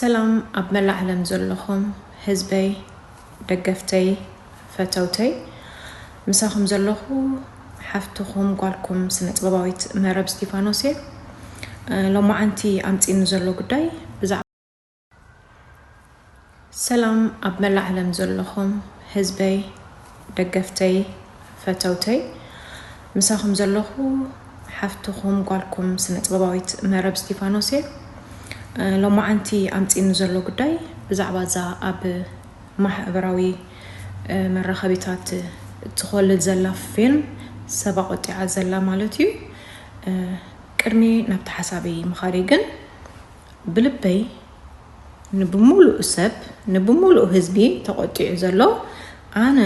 ሰላም ኣብ መላእ ዓለም ዘለኹም ህዝበይ፣ ደገፍተይ፣ ፈተውተይ፣ ምሳኹም ዘለኹ ሓፍትኹም ጓልኩም ስነ-ጥበባዊት መረብ እስቲፋኖስ እየ። እ፣ ሎማዓንቲ ኣምጺእኒ ዘሎ ጉዳይ ብዛዕባ ሰላም ኣብ መላእ ዓለም ዘለኹም ህዝበይ፣ ደገፍተይ፣ ፈተውተይ፣ ምሳኹም ዘለኹ ሓፍትኹም ጓልኩም ስነ-ጥበባዊት መረብ እስቲፋኖስ እየ። እ፣ ሎማዓንቲ ኣምጺእኒ ዘሎ ጉዳይ ብዛዕባ እዛ ኣብ ማሕበራዊ፣ እ፣ መራኸቢታት እትኾልል ዘላ ፊልም፣ ሰብ ኣቖጢዓ ዘላ ማለት እዩ። እ፣ ቅድሚ ናብቲ ሓሳበይ ምኻደይ ግን፣ ብልበይ ንብሙሉእ ሰብ፣ ንብሙሉእ ህዝቢ ተቖጢዑ ዘሎ፣ ኣነ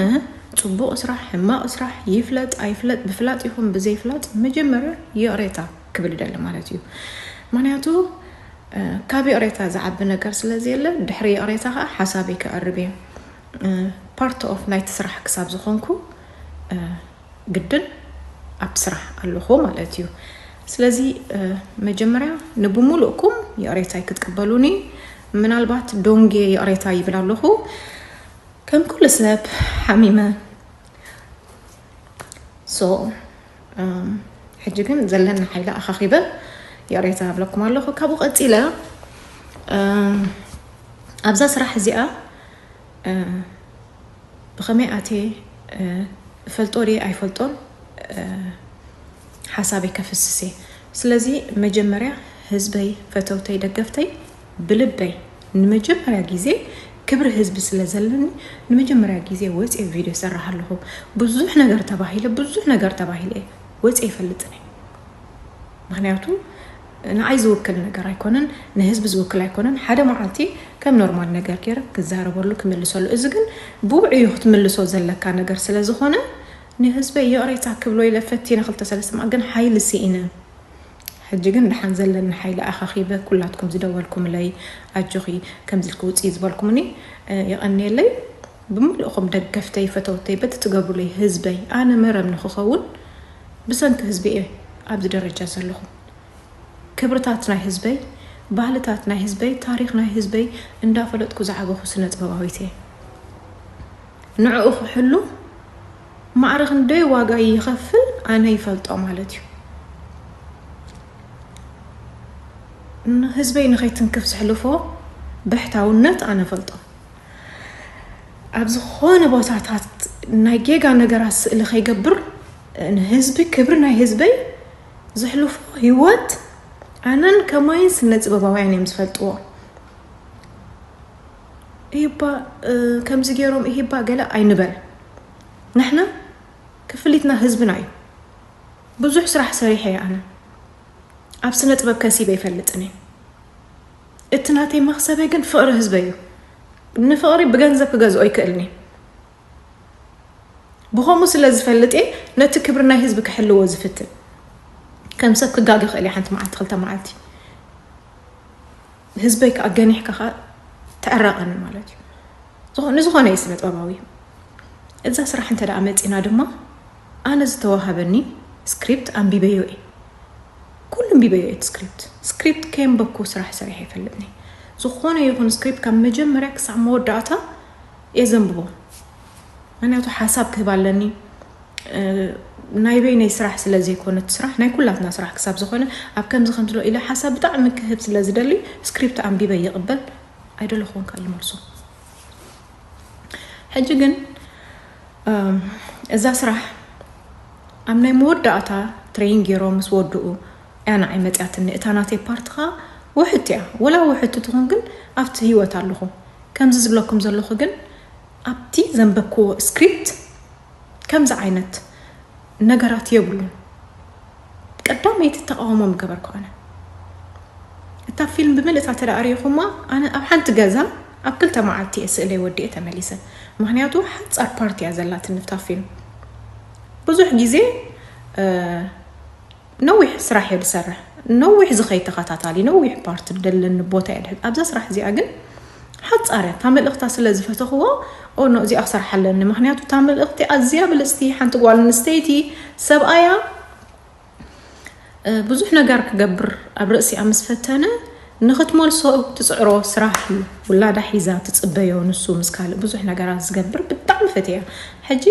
ጽቡቕ ስራሕ፣ ሕማቕ ስራሕ፣ ይፍለጥ ኣይፍለጥ፣ ብፍላጥ ይኹን ብዘይፍላጥ፣ መጀመርያ ይቕሬታ ክብል ይደሊ ማለት እዩ። ምኽንያቱ፣ እ፣ ካብ ይቕሬታ ዝዓቢ ነገር ስለ ዘየለ፣ ድሕሪ ይቕሬታ ኸኣ ሓሳበይ ከቕርብ እየ። እ፣ ፓርት ኦፍ ናይቲ ስራሕ ክሳብ ዝኾንኩ፣ እ፣ ግድን ኣብቲ ስራሕ ኣለኹ ማለት እዩ። ስለዚ፣ እ፣ መጀመርያ ንብሙሉእኩም ይቕሬታይ ክትቅበሉኒ፣ ምናልባት ዶንጌ ይቕሬታ ይብል ኣለኹ። ከም ኩሉ ሰብ ሓሚመ። ሶ፣ እም፣ ሕጂ ግን ዘለኒ ሓይሊ ኣኻኺበ ይቕሬታ እብለኩም ኣለኹ። ካብኡ ቀጺለ፣ እም፣ ኣብዛ ስራሕ እዚኣ፣ እ፣ ብኸመይ ኣትየ፣ እ፣ እፈልጦ ድየ ኣይፈልጦን፣ እ፣ ሓሳበይ ከፍስስ እየ። ስለዚ መጀመርያ ህዝበይ፣ ፈተውተይ፣ ደገፍተይ፣ ብልበይ ንመጀመርያ ግዜ ክብሪ ህዝቢ ስለ ዘለኒ፣ ንመጀመርያ ግዜ ወፅየ ቪድዮ ይሰርሕ ኣለኹ። ብዙሕ ነገር ተባሂለ፣ ብዙሕ ነገር ተባሂለ እየ። ወፅየ ይፈልጥን እየ። ምኽንያቱ ንዓይ ዝውክል ነገር ኣይኮነን፣ ንህዝቢ ዝውክል ኣይኮነን። ሓደ መዓልቲ ከም ኖርማል ነገር ገይረ ክዛረበሉ፣ ክምልሰሉ። እዚ ግን ብውዕዩ ክትምልሶ ዘለካ ነገር ስለ ዝኾነ፣ ንህዝበይ ይቕሬታ ክብሎ ኢለ ፈቲነ ክልተ ሰለስተ መዓልቲ፣ ግን ሓይሊ ስኢነ። ሕጂ ግን ደሓን ዘለኒ ሓይሊ ኣኻኺበ፣ ኩላትኩም ዝደወልኩምለይ፣ ኣጆኺ ከምዚ ኢልኪ ውፅኢ ዝበልኩምኒ፣ እ፣ የቐንየለይ። ብምልእኹም ደገፍተይ፣ ፈተውተይ፣ በቲ ትገብሩለይ ህዝበይ፣ ኣነ መረብ ንክኸውን ብሰንኪ ህዝቢ እየ ኣብዚ ደረጃ ዘለኹ። ክብርታት ናይ ህዝበይ፣ ባህልታት ናይ ህዝበይ፣ ታሪኽ ናይ ህዝበይ እንዳፈለጥኩ ዝዓበኹ ስነ ጥበባዊት እየ። ንዕኡ ክሕሉ ማዕረ ክንደይ ዋጋ ይኸፍል ኣነ ይፈልጦ ማለት እዩ። ንህዝበይ ንኸይትንክፍ ዝሕልፎ ብሕታውነት ኣነ ፈልጦ። ኣብ ዝኾነ ቦታታት ናይ ጌጋ ነገራት ስእሊ ከይገብር፣ ንህዝቢ፣ ክብሪ ናይ ህዝበይ ዝሕልፎ ህይወት ኣነን ከማይን ስነ ጥበባውያን እዮም ዝፈልጥዎ። ኢህባ፣ እ፣ ከምዚ ገይሮም ኢህባ ገለ ኣይንበል። ንሕና ክፍሊትና ህዝብና እዩ። ብዙሕ ስራሕ ሰሪሐ እየ ኣነ። ኣብ ስነ ጥበብ ከሲበ ይፈልጥን እየ። እቲ ናተይ መኽሰበይ ግን ፍቕሪ ህዝበይ እዩ። ንፍቕሪ ብገንዘብ ክገዝኦ ይክእልኒ። ብኸምኡ ስለ ዝፈልጥ እየ ነቲ ክብሪ ናይ ህዝቢ ክሕልዎ ዝፍትን። ከም ሰብ ክጋገ ይኽእል እየ ሓንቲ መዓልቲ፣ ክልተ መዓልቲ። ህዝበይ ከኣ ገኒሕካ ከኣ ትዕረቐኒ ማለት እዩ። ዝኾ-፣ ንዝኾነ እዩ ስነ ጥበባዊ። እዛ ስራሕ እንተ ደኣ መጺና ድማ፣ ኣነ ዝተዋሃበኒ ስክሪፕት ኣንቢበዮ እየ። ኩሉ ኣንቢበዮ እየ እቲ ስክሪፕት። ስክሪፕት ከየንበብኩ ስራሕ ሰሪሐ ይፈልጥኒ። ዝኾነ ይኹን ስክሪፕት ካብ መጀመርያ ክሳዕ መወዳእታ እየ ዘንብቦ። ምኽንያቱ ሓሳብ ክህብ ኣለኒ። እ፣ ናይ በይነይ ስራሕ ስለ ዘይኮነ እቲ ስራሕ፣ ናይ ኩላትና ስራሕ ክሳብ ዝኾነ፣ ኣብ ከምዚ ከምዚ ሎ ኢለ ሓሳብ ብጣዕሚ ክህብ ስለ ዝደሊ፣ ስክሪፕት ኣንቢበ ይቕበል፣ ኣይደለኹን ከኣ ይመልሶ። ሕጂ ግን፣ እም፣ እዛ ስራሕ ኣብ ናይ መወዳእታ ትሬን ገይሮም ምስ ወድኡ እያ ንዓይ መጽያትኒ። እታ ናተይ ፓርት ኸኣ ውሕቲ እያ። ወላ ውሕቲ ትኹን ግን ኣብቲ ህይወት ኣለኹ። ከምዚ ዝብለኩም ዘለኹ ግን ኣብቲ ዘንበብክዎ ስክሪፕት ከምዚ ዓይነት ነገራት የብሉን። ቀዳመይቲ ተቃውሞ ምገበርኩ ኣነ። እታ ፊልም ብምልእታ ተደኣ ርኢኹማ፣ ኣነ ኣብ ሓንቲ ገዛ ኣብ ክልተ መዓልቲ እየ ስእለይ ወዲኤ ተመሊሰ። ምኽንያቱ ሓጻር ፓርቲ እያ ዘላትኒ እታ ፊልም። ብዙሕ ግዜ፣ እ፣ ነዊሕ ስራሕ እየ ዝሰርሕ። ነዊሕ ዝኸይድ ተኸታታሊ፣ ነዊሕ ፓርት ደለኒ ቦታ እየ ድሕዝ። ኣብዛ ስራሕ እዚኣ ግን ሓጻር እያ። እታ መልእኽታ ስለ ዝፈተኽዎ፣ ኦ፣ ኖ፣ እዚኣ ክሰርሓ ኣለኒ። ምኽንያቱ እታ መልእኽቲ ኣዝያ ብልጽቲ፣ ሓንቲ ጓል ኣንስተይቲ፣ ሰብኣያ፣ እ፣ ብዙሕ ነገር ክገብር ኣብ ርእሲኣ ምስ ፈተነ፣ ንኽትመልሶ ትጽዕሮ ስራሕ እዩ። ውላዳ ሒዛ ትጽበዮ፣ ንሱ ምስ ካልእ ብዙሕ ነገራት ዝገብር ብጣዕሚ ፈትያ። ሕጂ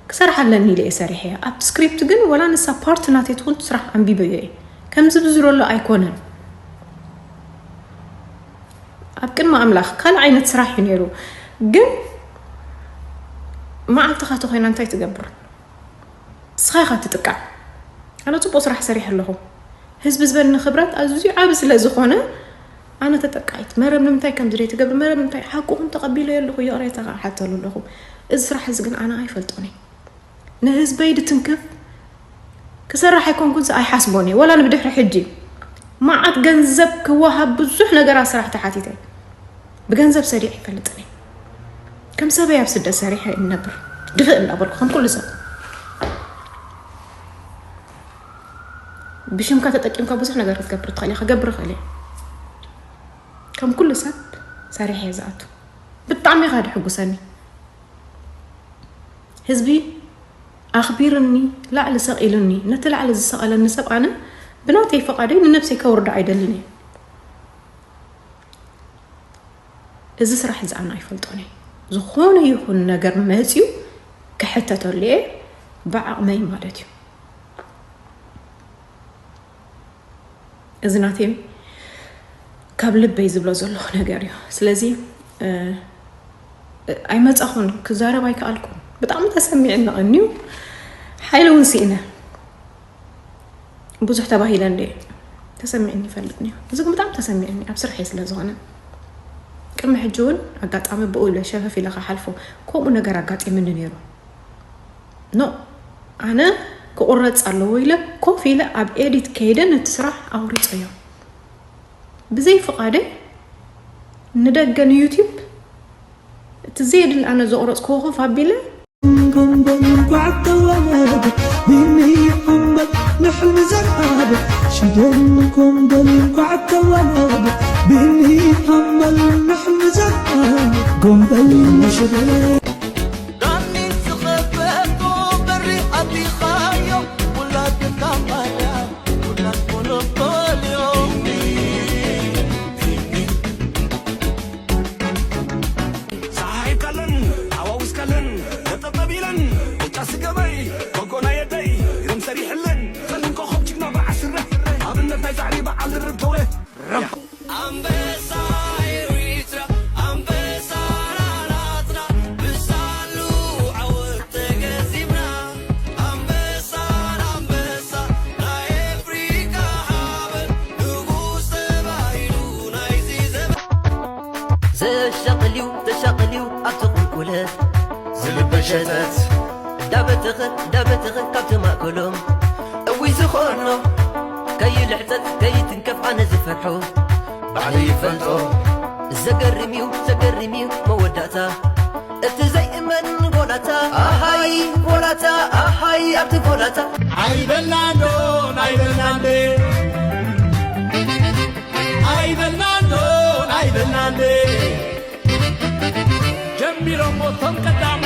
ክሰርሓ ኣለኒ ኢለ እየ ሰሪሐያ። ኣብቲ ስክሪፕት ግን ወላ ንሳ ፓርት ናተይ ትኹን ስራሕ ኣንቢበዮ እየ። ከምዚ ብዝረሎ ኣይኮነን። ኣብ ቅድሚ ኣምላኽ ካልእ ዓይነት ስራሕ እዩ ነይሩ። ግን መዓልትኻ ተኾይና እንታይ ትገብር? ንስኻ ኢኻ ትጥቃዕ። ኣነ ጽቡቕ ስራሕ ሰሪሐ ኣለኹ። ህዝቢ ዝበኒ ክብረት ኣዝዩ ዓቢ ስለ ዝኾነ ኣነ ተጠቃይት። መረብ ንምንታይ ከምዚ ደይ ትገብር? መረብ ንምንታይ ሓቁኹም ተቐቢለዮ ኣለኹ፣ ይቕሬታ ከዓ ሓተሉ ኣለኹ። እዚ ስራሕ እዚ ግን ኣነ ኣይፈልጦን እየ። ንህዝበይ ድትንክፍ ክሰርሕ ኣይኮንኩን፣ ኣይሓስቦን እየ። ወላ ንብድሕሪ ሕጂ መዓት ገንዘብ ክወሃብ ብዙሕ ነገራት ስራሕ ተሓቲተ። ብገንዘብ ሰሪሕ ይፈልጥን እየ። ከም ሰበይ ኣብ ስደት ሰሪሐ እነብር። ድፍእ እናበልኩ ከም ኩሉ ሰብ። ብሽምካ ተጠቂምካ ብዙሕ ነገር ክትገብር ትኽእል እየ። ክገብር እኽእል እየ። ከም ኩሉ ሰብ ሰሪሐ እየ ዝኣቱ። ብጣዕሚ ኢኻ ድሕጉሰኒ። ህዝቢ ኣኽቢርኒ፣ ላዕሊ ሰቒሉኒ። ነቲ ላዕሊ ዝሰቐለኒ ሰብ ኣነ ብናተይ ፍቓደይ ንነብሰይ ከውርዶ ኣይደልን እየ። እዚ ስራሕ እዚ ኣነ ኣይፈልጦን እየ። ዝኾነ ይኹን ነገር መፅዩ ክሕተተሉ እየ፣ ብዓቕመይ ማለት እዩ። እዚ ናተይ ካብ ልበይ ዝብሎ ዘለኹ ነገር እዩ። ስለዚ፣ እ፣ ኣይመጻኹን፣ ክዛረብ ኣይከኣልኩን። ብጣዕሚ ተሰሚዕኒ ቀንዩ፣ ሓይሊ እውን ስኢነ። ብዙሕ ተባሂለ እንደ ተሰሚዕኒ ይፈልጥኒ እዩ። እዚ ግን ብጣዕሚ ተሰሚዕኒ፣ ኣብ ስርሐይ ስለ ዝኾነ። ቅድሚ ሕጂ እውን ኣጋጣሚ ብኡ ኢለ ሸፈፍ ኢለ ክሓልፎ፣ ከምኡ ነገር ኣጋጢምኒ ነይሩ። ኖ፣ ኣነ ክቑረጽ ኣለዎ ኢለ ኮፍ ኢለ ኣብ ኤዲት ከይደ ነቲ ስራሕ ኣቑሪጸዮ። ብዘይ ፍቓደይ ንደገ ንዩቲዩብ እቲ ዘየድሊ ኣነ ዘቑረጽክዎ ኮፍ ኣቢለ ጎንበል እንኳዕ ተወለደ ቢኒ ሓምበል ንሕልሚ ዘርኣደ ሽደን ጎንበል እንኳዕ ተወለደ ቢኒ ሓምበል ንሕልሚ ዘርኣደ ጎንበል ንሽደን ዳኒ ዝኸፈቶ በሪ ኣቢኻዮ ውላድ ካምባዳ ውላድ ሞኖፖልዮ ፀሓይ ካለን ኣዋውስ ካለን ነጠብጠብ ኢለን ቁጫ ስገበይ ጎጎና የደይ ግርም ሰሪሕለን ጸሊም ኮኸብ ጅግና በዓል ስረ ኣብነት ናይ ዛዕሪ በዓል ድርብ ተውረ ኣንበሳ ኤሪትራ ኣንበሳ ናናትና ብሳሉ ዓወት ተገዚምና ኣንበሳ ኣንበሳ ናይ ኣፍሪካ ሓበን ንጉስ ተባሂሉ ናይዚ ዘመን ዘሻቕልዩ ተሻቕልዩ ኣብቲ ቁልቁለት ዝልበሸተት እንዳበተኸ እንዳበተኸ ካብቲ ማእከሎም እዊ ዝኾኖ ከይልሕጸጽ ከይትንከፍ ኣነ ዝፈርሖ ባዕለይ ይፈልጦ ዘገርም እዩ ዘገርም እዩ መወዳእታ እቲ ዘይእመን ጎላታ ኣሃይ ጎላታ ኣሃይ ኣብቲ ጎላታ ኣይበላንዶ ኣይበላንዴ ኣይበላንዶ ኣይበላንዴ ጀሚሮሞ እቶም ቀዳሞት